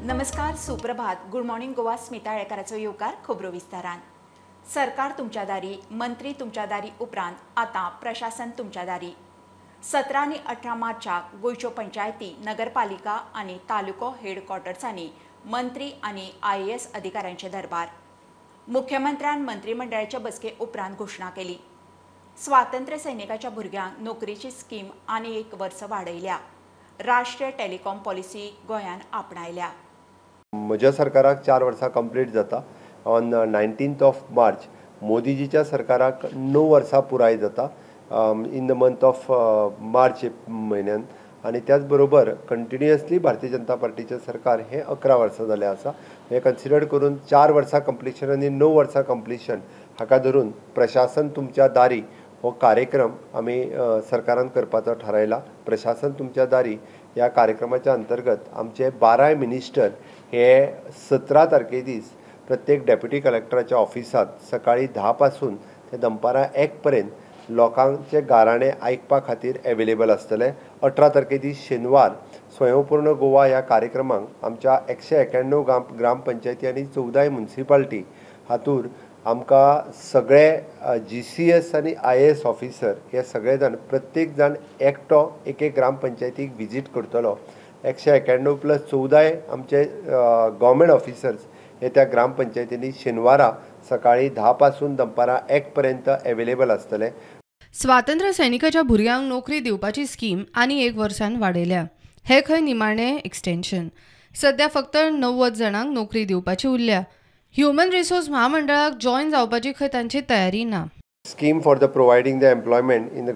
नमस्कार, सुप्रभात, good morning Goa. Smita आळेकाराचो येवकार खबरो विस्तारान. सरकार तुमच्या दारी, मंत्री तुमच्या दारी उपरांत आतां प्रशासन तुमच्या दारी. 17 आनी 18 मार्चाक गोंयच्यो पंचायती, नगरपालिका आनी तालुको हेडक्वॉर्टर्सांनी मंत्री आनी IAS अधिकाऱ्यांचे दरबार. मुख्यमंत्र्यान मंत्रिमंडळाच्या बसके उपरांत घोशणा केली. स्वातंत्र्य सैनिकाच्या भुरग्यांक नोकरीची स्कीम आनी एक वर्स वाडयल्या. राष्ट्रीय टेलिकॉम पॉलिसी गोंयान आपणायल्या. म्हज्या सरकाराक 4 वर्सां कंप्लीट जाता. ऑन 19th of March मोदीजीच्या सरकाराक 9 वर्सां पुराय जाता in the month of March म्हयन्यान. आनी त्याच बरोबर कंटिन्युअसली भारतीय जनता पार्टीचें सरकार हें 11 वर्सां जालें आसा. हें कन्सिडर करून 4 वर्सां कंप्लिशन आनी 9 वर्सां कंप्लिशन हाका धरून प्रशासन तुमच्या दारी हो कार्यक्रम आमी सरकारान करपाचो थारायला. प्रशासन तुमच्या दारी ह्या कार्यक्रमाच्या अंतर्गत आमचे 12 मिनिस्टर हे 17 तारखे दीस प्रत्येक डेप्युटी कलेक्टराच्या ऑफिसांत सकाळी 10 पासून ते दनपारां 1 पर्यंत लोकांचे गाराणे आयकपा खातीर एवेलेबल आसतले. 18 तारखे दीस शेनवार स्वयंपूर्ण गोवा ह्या कार्यक्रमाक आमच्या 191 ग्रामपंचायती आनी 14 म्युनिसिपालिटी हातूर आमकां सगळे GCS आनी IAS officer हे सगळे जाण प्रत्येक जाण एकटो एक एक ग्रामपंचायतीक विजीट करतलो. 191 प्लस 14 आमचे गव्हर्मेंट ऑफिसर्स हे त्या ग्रामपंचायतींनी शेनवारा सकाळी 10 पासून दनपारां 1 पर्यंत एवेलेबल आसतले. स्वातंत्र्य सैनिकाच्या भुरग्यांक नोकरी दिवपाची स्कीम आनी एक वर्सान वाडयल्या. हे खंय निमाणें एक्सटेन्शन. सध्या फक्त 90 जाणांक नोकरी दिवपाची उरल्या. ह्युमन रिसोर्स महामंडळाक जॉईन जावपाची खंय तांची तयारी ना. Scheme for the providing the employment in the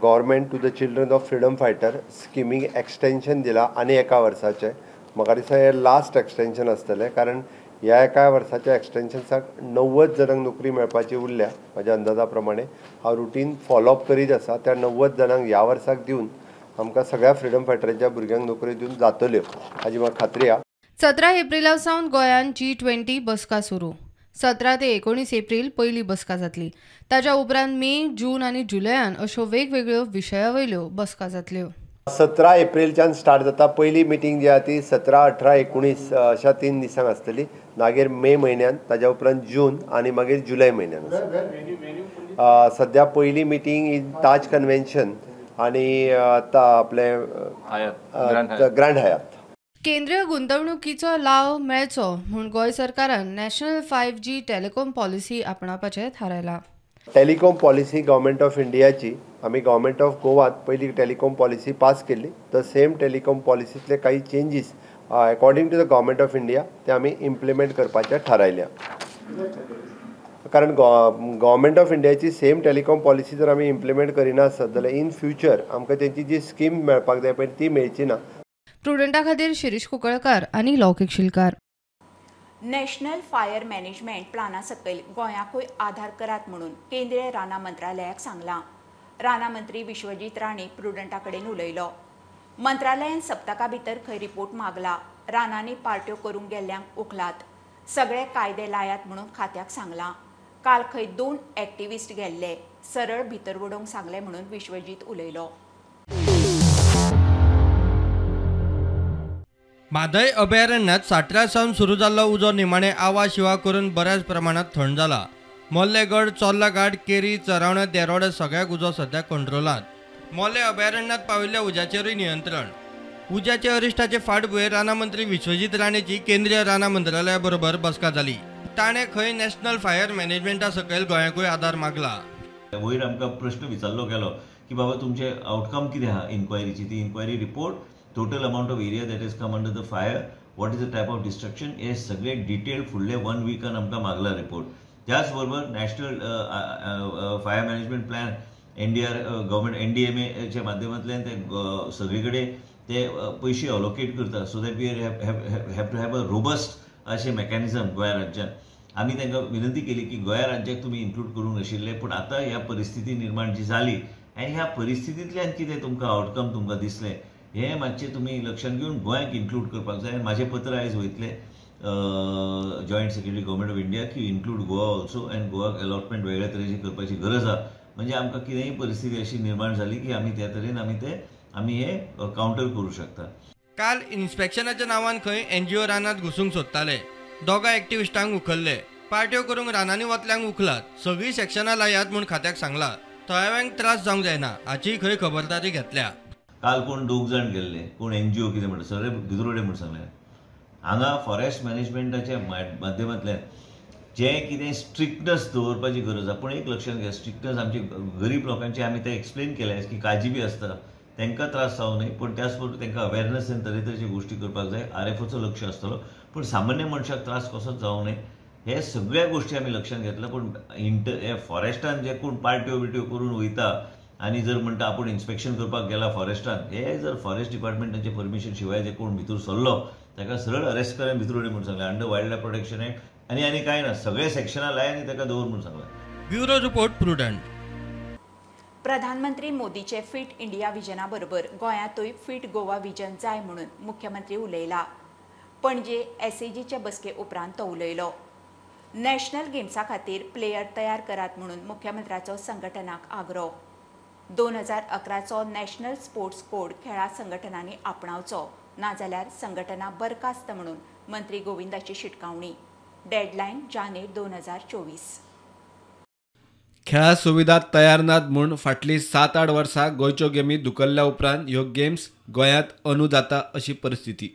government to the children of freedom fighter स्किमीक extension दिला आनी एका वर्साचें. म्हाका दिसता हें लास्ट एक्सटेन्शन आसतलें, कारण ह्या एका वर्साच्या एक्सटेन्शन्साक 90 जाणांक नोकरी मेळपाची उरल्या. म्हाज्या अंदाजा प्रमाणे हांव रुटीन फॉलोअप करीत आसा. त्या 90 जाणांक ह्या वर्साक दिवन आमकां सगळ्या फ्रिडम फायटरांच्या भुरग्यांक नोकरी दिवन जातल्यो हाजी म्हाका खात्री आसा. 17 एप्रिला सावन गोंयांत G20 बसका सुरू. 17 ते 19 एप्रिल पयली बसका जातली. ताच्या उपरांत मे, जून आनी जुलयान अश्यो वेगवेगळ्यो विशया वयल्यो बसका जातल्यो. 17 एप्रिलच्यान स्टार्ट जाता. पयली मिटींग जी आसा ती 17, 18, 19 अशा 3 दिसांक आसतली. मागीर मे म्हयन्यान, ताज्या उपरांत जून आनी मागीर जुलय म्हयन्यान. सद्या पयली मिटींग इन ताज कन्व्हेन्शन आनी आपले ग्रँड हयात. केंद्रीय गुंतवणुकीचो लाव मेळचो म्हूण गोंय सरकारान नॅशनल 5G telecom policy आपणावपाचें थारायलां. टेलिकॉम पॉलिसी गव्हर्मेंट ऑफ इंडियाची आमी गव्हर्मेंट ऑफ गोवात पयली टेलिकॉम पॉलिसी पास केल्ली. The same telecom पॉलिसींतले काही changes according to the government of India ते आमी इम्प्लिमेंट करपाचें थारायल्या. कारण गव्हर्मेंट ऑफ इंडियाची सेम टेलिकॉम पॉलिसी जर आमी इम्प्लिमेंट करिना आसत जाल्यार इन फ्युचर आमकां तेंची जी स्कीम मेळपाक जाय पळय ती मेळची ना. प्रुडंटा खातीर शिरीष कुंकळकार आनी Laukik Shilkar. National fire management प्लाना सकयल गोंयाकूय आधार करात म्हणून केंद्रीय रानां मंत्रालयाक सांगलां. रानां मंत्री विश्वजीत राणे प्रुडंटा कडेन उलयलो. मंत्रालयान सप्तका भितर खंय रिपोर्ट मागला. रानांनी पार्ट्यो करूंक गेल्ल्यांक उखलात, सगळे कायदे लायात म्हणून खात्याक सांगलां. काल खंय 2 एक्टिविस्ट गेल्ले, सरळ भितर वडोवंक सांगलें म्हणून विश्वजीत उलयलो. म्हादय अभयारण्यात 17 सावन सुरू जाल्लो उजो निमाणे आवा शिवा करून बऱ्याच प्रमाणात थंड जाला. मोल्लेगड, चोर्लाघाट, केरी, चरावणे, देरोडे सगळ्याक उजो सध्या कंट्रोलांत. मोल्ले अभयारण्यात पाविल्ल्या उज्याचेरूय नियंत्रण. उज्याच्या अरिश्टाचे फाटभुंयेर रानां मंत्री विश्वजीत राणेची केंद्रीय रानां मंत्रालया बरोबर बसका जाली. ताणें खंय नॅशनल फायर मॅनेजमेंटा सकयल गोंयाकूय आदार मागला. वयर आमकां प्रश्न विचारलो गेलो की बाबा तुमचें आवटकम कितें आहा इन्क्वायरीची, ती inquiry report, total amount of area that is come under the fire, what is the type of destruction, हे सगळे डिटेल फुडले 1 वीकान आमकां मागला रिपोर्ट. त्याच बरोबर national fire management plan NDR government NDMAच्या माध्यमांतल्यान ते सगळे कडेन ते पयशे अलोकेट करता, so that we have to have a robust अशें मेकॅनिजम गोंया राज्यान. आमी तांकां विनंती केली की गोंया राज्याक तुमी इन्क्लूड करूंक नाशिल्ले, पूण आतां ह्या परिस्थिती निर्माण जी जाली आनी ह्या परिस्थितींतल्यान कितें तुमकां आवटकम तुमकां दिसलें हें मातशें तुमी लक्षांत घेवन गोंयाक इन्क्लूड करपाक जाय. म्हाजें पत्र आयज वयतलें joint secretary government of India की इन्क्लूड गोवा ऑल्सो अँड गोवाक अलॉटमेंट वेगळ्या तरेची करपाची गरज आसा. म्हणजे आमकां कितेंय परिस्थिती अशी निर्माण जाली की आमी त्या तरेन आमी ते आमी हे कावंटर करूं शकता. काल इन्स्पेक्शनाच्या नांवान खंय एनजीओ रानांत घुसूंक सोदताले. दोगा एक्टिविस्टांक उखल्ले. पार्ट्यो करूंक रानांनी वतल्यांक उखलात, सगळीं सेक्शनां लायात म्हूण खात्याक सांगला. थळाव्यांक त्रास जावंक जायना हाची खंय खबरदारी घेतल्या. काल कोण दोग जाण गेल्ले, कोण एनजीओ कितें म्हणटा सगळे भितर म्हूण सांगलें. हांगा फॉरेस्ट मॅनेजमेंटाच्या माध्यमांतल्यान जें कितें स्ट्रिक्टनस दवरपाची गरज आसा. पूण एक लक्षांत घे, स्ट्रिक्टनस आमची गरीब लोकांची आमी तें एक्सप्लेन केलें की काळजी बी आसता, तांकां त्रास जावं न्हय, पूण त्याच बरोबर तांकां अवेरनस आनी तरेतरेच्यो गोश्टी करपाक जाय. आरएफओचो लक्ष आसतलो, पूण सामान्य मनशाक त्रास कसोच जावं न्हय हे सगळ्या गोश्टी आमी लक्षांत घेतल्या. पूण हे फॉरेस्टान जे कोण पार्ट्यो बिट्यो करून वयता आनी जर म्हणटा आपूण इन्स्पेक्शन करपाक गेला फॉरेस्टान, हे जर फॉरेस्ट डिपार्टमेंटाचे परमिशन शिवाय जे कोण भितर सरलो ताका सरळ अरेस्ट करून भितर उडय म्हूण सांगलें. Under wild life protection act आनी आनी कांय ना, सगळे सेक्शनां लाय आनी ताका दवर म्हूण सांगलें. Bureau report, Prudent. प्रधानमंत्री मोदीचे फिट इंडिया विजना बरोबर गोंयांतूय फिट गोवा विजन जाय म्हणून मुख्यमंत्री उलयला. पणजे एसएजीचे बसके उपरांत तो उलयलो. नॅशनल गेम्सा खातीर प्लेयर तयार करात म्हणून मुख्यमंत्र्याचो संघटनाक आग्रो. 2011चो नॅशनल स्पोर्ट्स कोड खेळा संघटनांनी आपणावचो, नाजाल्यार संघटना बरखास्त म्हणून मंत्री गोविंदाची शिटकावणी. डेडलायन जानेर 2024. खेळा सुविधा तयार नात म्हूण फाटलीं 7-8 वर्सां गोंयच्यो गेमी धुकल्ल्या उपरांत ह्यो गेम्स गोंयांत अंदू जाता अशी परिस्थिती.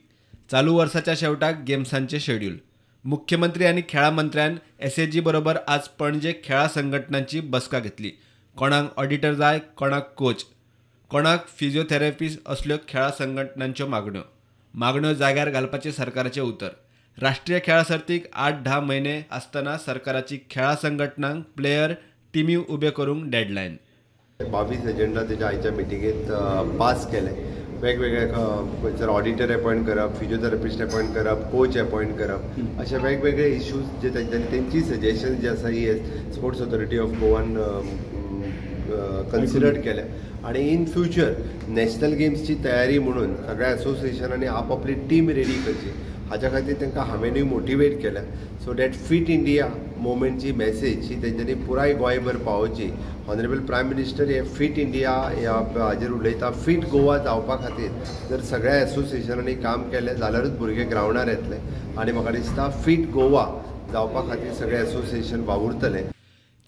चालू वर्साच्या शेवटाक गेम्सांचें शेड्यूल. मुख्यमंत्री आनी खेळां मंत्र्यान एसएजी बरोबर आज पणजे खेळां संघटनांची बसका घेतली. कोणाक ऑडिटर जाय, कोणाक कोच, कोणाक फिजियोथेरपिस्ट असल्यो खेळां संघटनांच्यो मागण्यो. मागण्यो जाग्यार घालपाचें सरकाराचें उतर. राष्ट्रीय खेळां सर्तीक 8-10 म्हयने आसतना सरकाराची खेळां संघटनांक प्लेयर टिमी उबे करूंक डेडलायन. 22 एजेंडा तेच्या आयच्या मिटिंगेंत पास केले. वेगवेगळे खंयसर ऑडिटर अपॉयंट करप, फिजियोथेरपिस्ट अपॉयंट करप, कोच अपॉयंट करप, अशे वेगवेगळे इश्यूज जे तेंच्यांनी तेंची सजेशन जे आसा ही स्पोर्ट्स ऑथॉरिटी ऑफ गोवान कन्सिडर केल्या. आनी इन फ्युचर नॅशनल गेम्सची तयारी म्हणून सगळ्या एसोसिएशनांनी आपापली टीम रेडी करची हाच्या खातीर तांकां हांवेंनूय मोटिवेट केल्या. सो that fit India मुवमेंटची मॅसेज ही तेंच्यांनी पुराय गोंयभर पावोवची. ऑनरेबल प्रायम मिनिस्टर हे फिट इंडिया ह्या हाजेर उलयता. फिट गोवा जावपा खातीर जर सगळ्या एसोसिएशनांनी काम केलें जाल्यारूच भुरगे ग्रावंडार येतले आनी म्हाका दिसता फिट गोवा जावपा खातीर सगळे एसोसिएशन वावुरतले.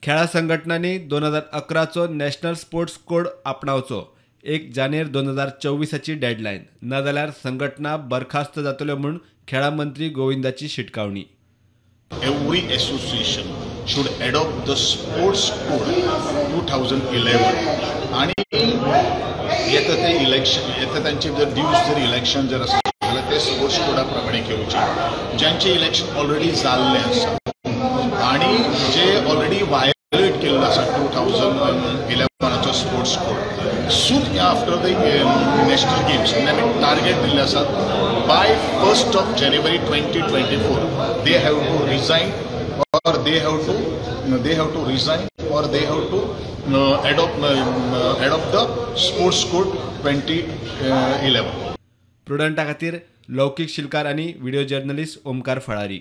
खेळां संघटनांनी 2011चो नॅशनल स्पोर्ट्स कोड आपणावचो. 1 जानेर 2024ची डेडलायन, नाजाल्यार संघटना बरखास्त जातल्यो म्हूण खेळां मंत्री गोविंदाची शिटकावणी. Every association should adopt the sports code 2011 आणि येता ते इलेक्शन, येता तांचे जर ड्यूज जर इलेक्शन जर आसा जाल्यार ते स्पोर्ट्स कोडा प्रमाणे घेवचे. ज्यांचे इलेक्शन ऑलरेडी जाल्लें आसा आणि जे ऑलरेडी व्हायोलेट केल्लो आसा 2011चो sports code, soon after the national games म्हणजे आमी टार्गेट दिल्ले आसात by 1st of January 2024 they have to resign or they have to resign or they have to adopt the sports code 2011. प्रुडंटा खातीर लौकिक शिलकार आनी video journalist Omkar फळारी.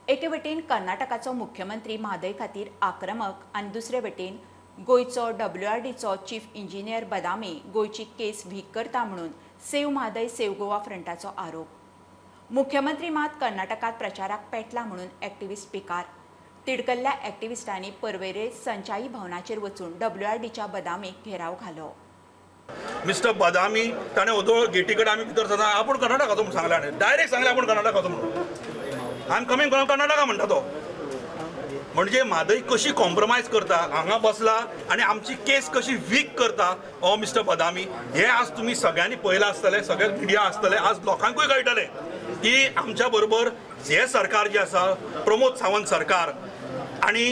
एके वटेन कर्नाटकाचो मुख्यमंत्री म्हादय खातीर आक्रमक आनी दुसरे वटेन गोंयचो डब्ल्यूआरडीचो चीफ इंजिनियर बदामी गोंयची केस व्हीक करता म्हणून सेव्ह म्हादय सेव्ह गोवा फ्रंटाचो आरोप. मुख्यमंत्री मात कर्नाटकात प्रचाराक पेटला म्हणून एक्टिविस्ट पिकार. तिडकल्ल्या एक्टिविस्टांनी परवेरे संचाई भवनाचेर वचून डब्ल्यूआरडीच्या बदामीक घेराव घालो. मिस्टर बदामी ताणें ओदोळ गेटी कडेन आमी भितर सरना आपूण कर्नाटकाचो म्हूण सांगलें, डायरेक्ट सांगलें आपूण कर्नाटकाचो म्हणून. I am coming from Karnataka म्हणटा तो. म्हणजे म्हादय कशी कॉम्प्रोमायज करता हांगा बसला आनी आमची केस कशी वीक करता हो मिस्टर बदामी. हे आज तुमी सगळ्यांनी पळयलां आसतलें, सगळे मिडिया आसतले, आज लोकांकूय कळटलें की आमच्या बरोबर हे सरकार जे आसा प्रमोद सावंत सरकार आनी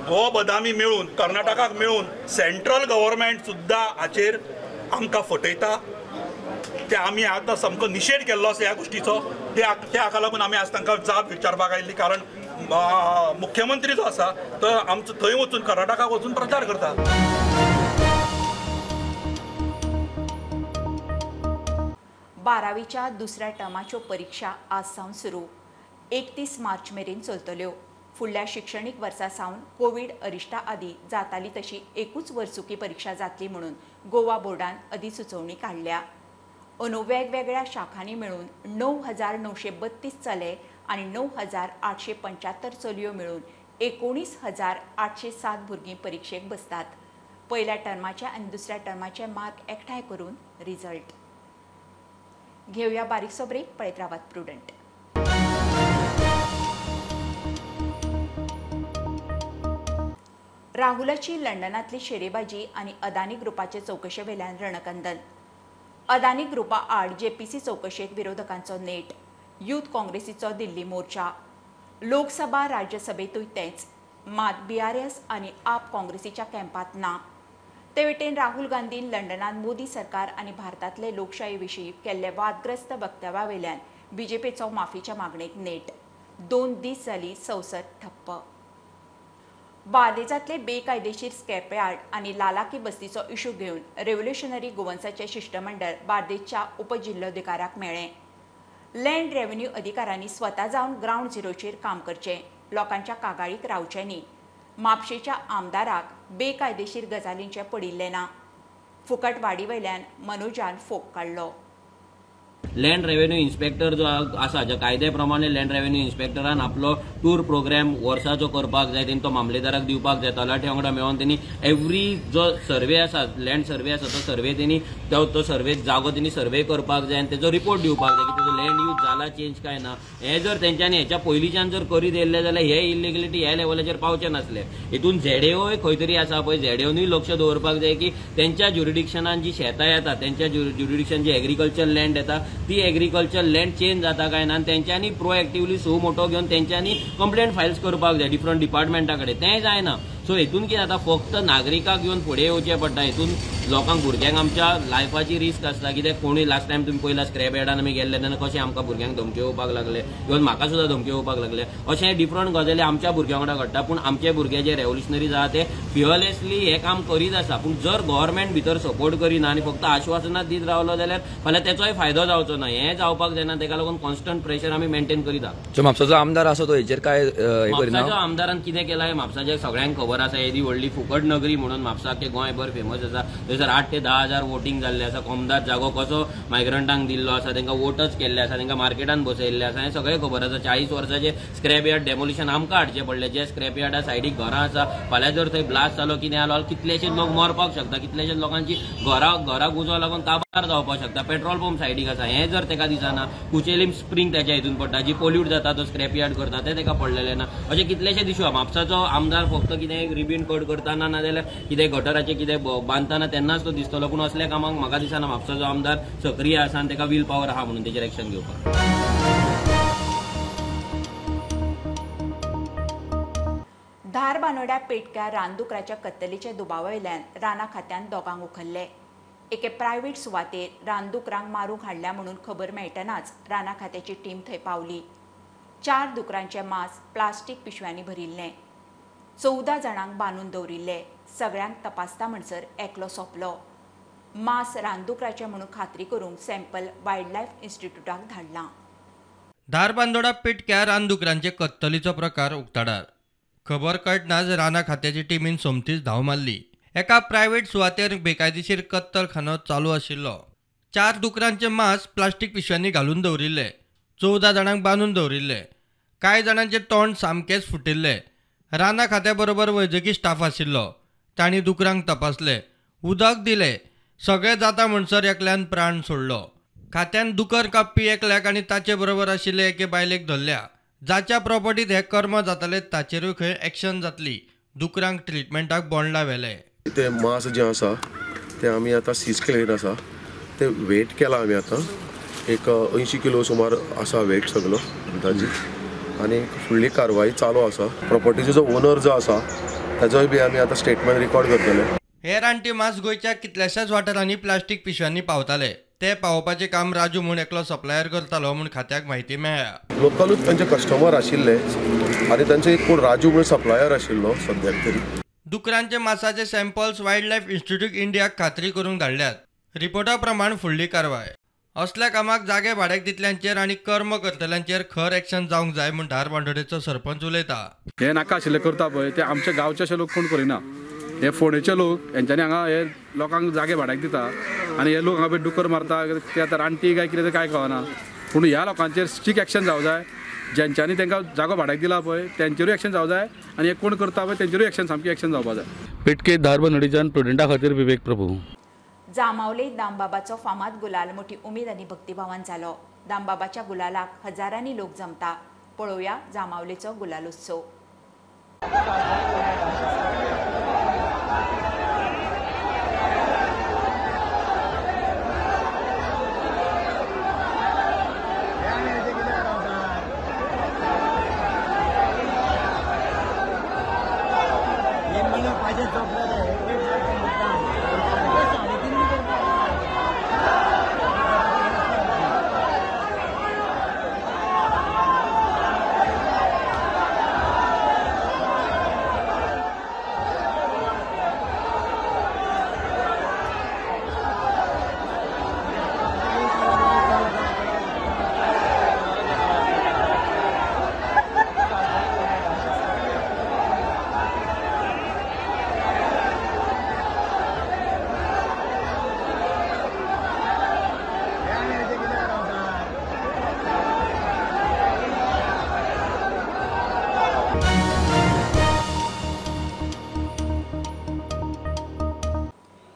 हो बदामी मेळून कर्नाटकाक मेळून सेंट्रल गव्हर्मेंट सुद्दां हाचेर आमकां फटयता. ते आमी आतां सामको निशेध केल्लो आसा ह्या गोश्टीचो. ते हाका लागून आमी आज तांकां जाप विचारपाक आयिल्ली, कारण मुख्यमंत्री जो आसा तो आमचो थंय वचून कर्नाटकाक वचून प्रचार करता. बारावीच्या दुसऱ्या टर्माच्यो परीक्षा आज सावन सुरू. 31 मार्च मेरेन चलतल्यो. फुडल्या शिक्षणीक वर्सा सावन कोवीड अरिश्टा आदी जाताली तशी एकूच वर्सुकी परीक्षा जातली म्हणून गोवा बोर्डान अधिसुचोवणी काडल्या. अंदू वेगवेगळ्या शाखांनी मेळून 9,932 चले आनी 9,875 चलयो मेळून 19,807 भुरगीं परिक्षेक बसतात. पयल्या टर्माचे आनी दुसऱ्या टर्माचे मार्क एकठांय करून रिजल्ट. घेवया बारीकसो ब्रेक. पळयत रावात प्रुडंट. राहुलाची लंडनांतली शेरेबाजी आनी अदानी ग्रुपाचे चवकशे वेल्यान रणकंदन. अदानी ग्रुपा आड जेपीसी चवकशेक विरोधकांचो नेट. यूथ काँग्रेसीचो दिल्ली मोर्चा. लोकसभा राज्यसभेतूय तेंच. मात बीआरएस आनी आप काँग्रेसीच्या कॅम्पांत ना. ते वटेन राहुल गांधीन लंडनांत मोदी सरकार आनी भारतांतले लोकशाही विशीं केल्ले वादग्रस्त वक्तव्या वयल्यान बीजेपीचो माफीच्या मागणेक नेट. 2 दीस जाली संसद ठप्प. बार्देजांतले बेकायदेशीर स्क्रॅपयार्ड आनी लालाकी बस्तीचो इशू घेवन रेव्होल्युशनरी गोवन्साचें शिश्टमंडळ बार्देजच्या उपजिल्लोधिकाऱ्याक मेळ्ळें. लँड रेव्हेन्यू अधिकाऱ्यांनी स्वता जावन ग्रावंड झिरोचेर काम करचें, लोकांच्या कागाळीक रावचें न्ही. म्हापशेच्या आमदाराक बेकायदेशीर गजालींचें पडिल्लें ना. फुकट वाडी वयल्यान मनोजान फोग काडलो. लँड रेव्हेन्यू इन्स्पेक्टर जो आसा, ज्या कायद्या प्रमाणे लँड रेव्हेन्यू इन्स्पेक्टरान आपलो टूर प्रोग्राम वर्साचो करपाक जाय, तेणी तो मामलेदाराक दिवपाक जाय. तलाठी वांगडा मेळोन तेणी एवरी जो सर्वे आसा, लँड सर्वे आसा, तो सर्वे तेणी तो सर्वे जागो तेणी सर्वे करपाक जाय आनी तेजो रिपोर्ट दिवपाक जाय की तेजो लँड यूज जाला चेंज काय ना. हें जर तेंच्यांनी हेच्या पयलींच्यान जर करीत येयल्लें जाल्यार हे इलिगलिटी ह्या लेवलाचेर पावचे नासले. हितून झेडेओय खंय तरी आसा पळय, झेडेओनूय लक्ष दवरपाक जाय की तेंच्या ज्युरिडिक्शनान जी शेतां येता, तेंच्या ज्युरिडिक्शन जी एग्रीकल्चर लँड येता, ती एग्रीकल्चर लँड चेंज जाता काय ना, आनी तेंच्यांनी प्रोएक्टिवली सो मोटो घेवन तेंच्यांनी कंप्लेंट फायल्स करपाक जाय डिफरंट डिपार्टमेंटा कडेन. तें जायना. सो हेतून कितें जाता, फक्त नागरिकाक येवन फुडें येवचें पडटा. हेतून लोकांक, भुरग्यांक आमच्या लायफाची रिस्क आसता. कित्याक कोणूय लास्ट टायम तुमी पयला स्क्रॅप यार्डान आमी गेल्ले तेन्ना कशें आमकां भुरग्यांक धमकी येवपाक लागले, इवन म्हाका सुद्दां धमकी येवपाक लागले. अशें डिफरंट गजाली आमच्या भुरग्यां वांगडा घडटा. पूण आमचे भुरगे जे रेव्होल्युशनरी आसा ते फियरलेसली हें काम करीत आसा. पूण जर गव्हर्मेंट भितर सपोर्ट करिना आनी फक्त आश्वासनां दीत रावलो जाल्यार फाल्यां तेचोय फायदो जावचो ना. हें जावपाक जायना. तेका लागून कॉन्स्टंट प्रेशर आमी मेंटेन करीत. म्हापसाचो आमदार आसा तो हेचेर काय म्हापसाचो आमदारान कितें केलां हें म्हापसाच्या सगळ्यांक खबर आसा. येदी व्हडली फुकट नगरी म्हणून म्हापसा गोंयभर फेमस आसा. थंयसर 8 ते 10 हजार वोटींग जाल्लें आसा. कोमदार जागो कसो मायग्रंटांक दिल्लो आसा, तांकां वोटच केल्ले आसा, तांकां मार्केटान बसयल्ले आसा, हें सगळें खबर आसा. 40 वर्साचे स्क्रॅप यार्ड डेमोलिशन आमकां हाडचें पडलें. जे स्क्रॅप यार्डा सायडीक घरां आसा, फाल्यां जर थंय ब्लास्ट जालो कितें जालो कितलेशेच लोक मरपाक शकता, कितलेशेच लोकांची घरां उजो लागून काबार जावपाक शकता. पेट्रोल पंप सायडीक आसा, हें जर ताका दिसना. कुचेलीम स्प्रींग ताच्या हितून पडटा, जी पोल्यूट जाता, तो स्क्रॅप यार्ड करता तें ताका पडलेलें ना. अशें कितलेशेच इशू आसा. म्हापसाचो आमदार फक्त कितें रिबीन कट करतना नाजाल्यार कितें गटराचें कितें बांदतना तेन्नाच तो दिसतलो. पूण असल्या कामाक म्हाका दिसना म्हापसाचो आमदार सक्रीय आसा आनी ताका will power आहा म्हणून तेचेर एक्शन घेवपाक. धारबानोड्या पेटक्या रानदुकराच्या कत्तलीच्या दुबावावयल्यान राना खात्यान दोगांक उखल्ले. एके प्रायव्हेट सुवातेर रानदुकरांक मारूंक हाडल्या म्हणून खबर मेळटनाच राना खात्याची टीम थंय पावली. 4 दुकरांचें मांस प्लास्टीक पिशव्यांनी भरिल्लें. 14 जाणांक बांदून दवरिल्ले. सगळ्यांक तपासता म्हणसर एकलो सोंपलो. मांस रानदुकराचें म्हणून खात्री करूंक सॅम्पल वायल्ड लायफ इन्स्टिट्यूटाक धाडलां. धारबांदोडा पेटक्या रानदुकरांचे कत्तलीचो प्रकार उक्ताडार. खबर कळटनाच राना खात्याची टिमीन सोमतीच धांव मारली. एका प्रायव्हेट सुवातेर बेकायदेशीर कत्तलखानो चालू आशिल्लो. 4 दुकरांचें मांस प्लास्टीक पिशव्यांनी घालून दवरिल्लें. 14 जाणांक बांदून दवरिल्ले. कांय जाणांचें तोंड सामकेंच फुटिल्लें. राना खात्या बरोबर वैजकी स्टाफ आशिल्लो. तांणी दुकरांक तपासले, उदक दिलें. सगळें जाता म्हणसर एकल्यान प्राण सोडलो. खात्यान दुकर कापपी एकल्याक आनी ताचे बरोबर आशिल्ले एके बायलेक धरल्या. जाच्या प्रॉपर्टीत हे कर्म जाताले ताचेरूय खंय एक्शन जातली. दुकरांक ट्रिटमेंटाक बोंडला व्हेले. ते मांस जें आसा तें आमी आतां सीज केलें आसा. तें वेट केलां आमी आतां एक 80 किलो सुमार आसा वेट सगलो अंदाजी. आनी फुडली कारवाई चालू आसा. प्रॉपर्टीचो जो ओनर जो आसा ताजोय बी आमी आतां स्टेटमेंट रिकॉर्ड करतले. हे रानटी मांस गोंयच्या कितल्याशाच वाठारांनी प्लास्टीक पिशव्यांनी पावताले. ते पावोवपाचें काम राजू म्हूण एकलो सप्लायर करतालो म्हूण खात्याक म्हायती मेळ्ळ्या. लोकलूच तांचे कस्टमर आशिल्ले आनी तांचे एक कोण राजू म्हूण सप्लायर आशिल्लो सद्याक तरी. दुकरांचे मांसाचे सॅम्पल्स वायल्ड लायफ इन्स्टिट्यूट इंडियाक खात्री करूंक धाडल्यात. रिपोर्टा प्रमाण फुडली कारवाय. असल्या कामाक जागे भाड्याक दितल्यांचेर आनी कर्म करतल्यांचेर खर एक्शन जावंक जाय म्हूण धारबांदोडेचो सरपंच उलयता. हे नाका आशिल्लें करता पळय ते आमच्या गांवचे अशे लोक कोण करिना. हे फोंडेचे लोक हेंच्यांनी हांगा हे लोकांक जागे भाड्याक दिता आनी हे लोक हांगा डुकर मारता, ते आतां रानटी काय कितें तें कांय कळना. पूण ह्या लोकांचेर स्ट्रीक एक्शन जावं जाय. ज्यांच्यांनी तांकां जागो भाड्याक दिला पळय तेंचेरूय एक्शन जावं जाय आनी हे कोण करता पळय तेंचेरूय एक्शन, सामकी एक्शन जावपा जाय. पेटके धारबनडीच्यान प्रुडंटा खातीर विवेक प्रभू. जांबावले दामबाबाचो फामाद गुलाल मोठी उमेद आनी भक्तिभावान जालो. दामबाबाच्या गुलालाक हजारांनी लोक जमता. पळोवया जांबावलेचो गुलालोत्सव.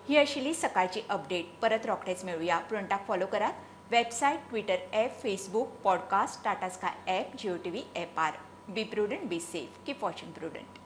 ही आशिल्ली सकाळची अपडेट. परत रोखडेच मेळुया. प्रुडंटाक फॉलो करात website, Twitter app, Facebook, podcast, Tata Sky app, Jio TV ॲपार. Be prudent, be safe, keep watching Prudent.